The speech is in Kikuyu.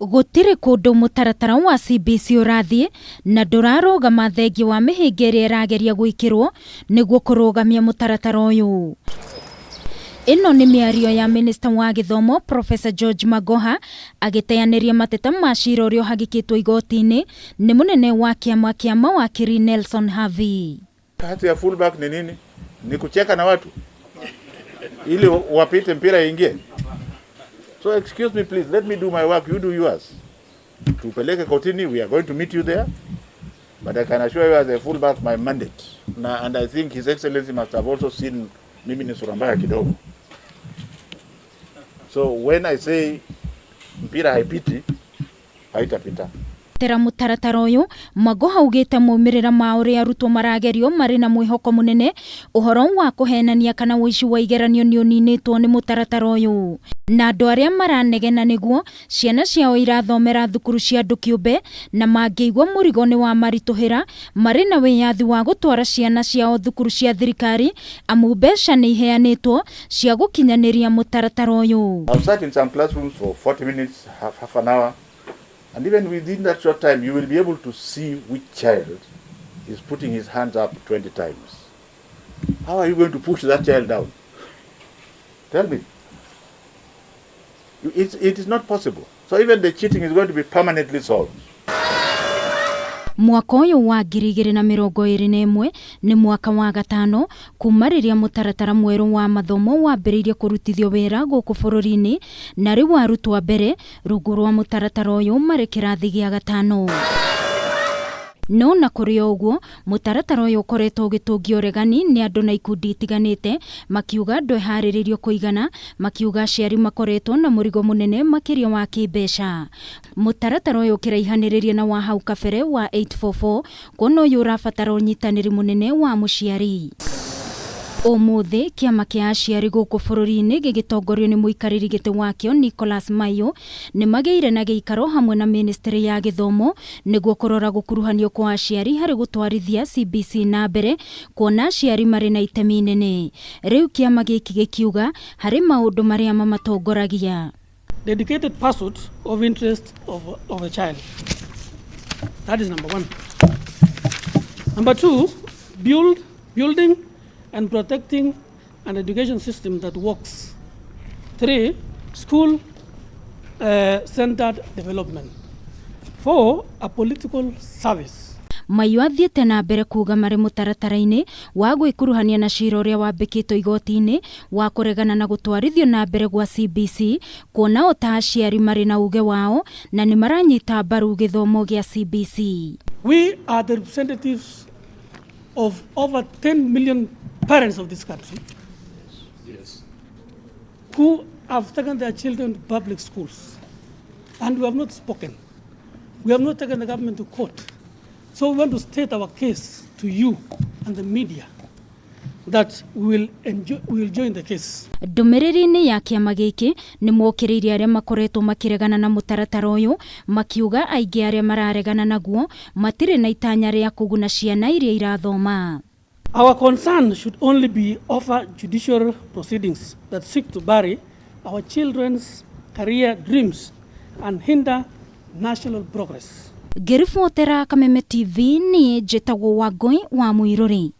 Gũtirĩ kũndũ mũtaratara wa CBC ũrathiĩ na ndũrarũgama thengia wa mĩhĩnga ĩrĩa ĩrageria gwĩkĩrwo nĩguo kũrũgamia mũtaratara ũyũ. Ĩno nĩ mĩario ya minista wa gĩthomo Professor George Magoha agĩteanĩria mateta ma cira ũrĩa ũhagĩkĩtwo igoti-inĩ nĩ mũnene wa kĩama kĩa mawakiri Nelson Havi. Kazi ya fullback ni nini? Ni kucheka na watu ili wapite mpira ingie. So excuse me please, let me do my work, you do yours. Tupeleke kotini, we are going to meet you there. But I can assure you as a fullback my mandate. Na, and I think His Excellency must have also seen mimi ni sura mbaya kidogo. So when I say mpira haipiti, haitapita. Tera mũtaratara ũyũ Magoha augĩte maumĩrĩra ma ũrĩa arutwo maragerio marĩ na mwĩhoko mũnene ũhoro wa kũhenania kana ũici wa igeranio nĩ ũninĩtwo nĩ mũtaratara ũyũ na andũ arĩa maranegena nĩguo ciana ciao irathomera thukuru cia andũ kĩũmbe na mangĩigua mũrigo nĩ wa maritũhĩra marĩ na wĩyathi wa gũtwara ciana ciao thukuru cia thirikari amu mbeca nĩ iheanĩtwo cia gũkinyanĩria mũtaratara ũyũ. I've sat in some classrooms for 40 minutes, half an hour, and even within that short time, you will be able to see which child is putting his hands up 20 times. How are you going to push that child down? Tell me. It is not possible. So even the cheating is going to be permanently solved. Mwaka ũyũ wa 2021 nĩ mwaka wa gatano kuma rĩrĩa mũtaratara mwerũ wa mathomo wambĩrĩirie kũrutithio wĩra gũkũ bũrũri-inĩ na rĩu arutwo a mbere rungu rwa mũtaratara ũyũ marĩ kĩrathi gĩa gatano. No na kũrĩ o ũguo mũtaratara ũyũ ũkoretwo ũgĩtũngio ũregani nĩ andũ na ikundi itiganĩte makiuga ndweharĩrĩirio kũigana makiuga aciari makoretwo na mũrigo mũnene makĩria wa kĩmbeca. Mũtaratara ũyũ ũkĩraihanĩrĩria na wa hau kabere wa 844 kuona ũyũ ũrabatara ũnyitanĩri mũnene wa mũciari. Ũmũthĩ kĩama kĩa aciari gũkũ bũrũri-inĩ gĩgĩtongorio nĩ mũikarĩri gĩtĩ wakĩo Nicholas Maiyo nĩ magĩire na gĩikaro hamwe na ministry ya gĩthomo nĩguo kũrora gũkuruhanio kwa aciari harĩ gũtwarithia CBC na mbere kuona aciari marĩ na itemi inene. Rĩu kĩama gĩkĩ gĩkiuga harĩ maũndũ marĩa mamatongoragia. Dedicated pursuit of interest of a child. That is number one. Number two, building and protecting an education system that works. Three, school centered development. Four, a political service. Maiyo athiĩte na mbere kuga marĩ mũtaratara-inĩ wa gwĩkuruhania na cira ũrĩa wambĩkĩtwo igoti-inĩ wa kũregana na gũtwarithio na mbere gwa CBC kuona o ta aciari marĩ na uge wao na nĩ maranyita mbaru gĩthomo gĩa CBC. We are the representatives of over 10 million parents of this country who have taken their children to public schools, and we have not spoken. We have not taken the government to court. So we want to state our case to you and the media that we will join the case. Ndũmĩrĩri-inĩ ya kĩama gĩkĩ nĩ mokĩrĩire arĩa makoretwo makĩregana na mũtaratara ũyũ makiuga aingĩ arĩa mararegana naguo matirĩ na itanya rĩa kũguna ciana iria irathoma. Our concern should only be over judicial proceedings that seek to bury our children's career dreams and hinder national progress. Ngĩribotera Kameme TV niĩ njĩtagwo Wangũi wa Mũirũrĩ.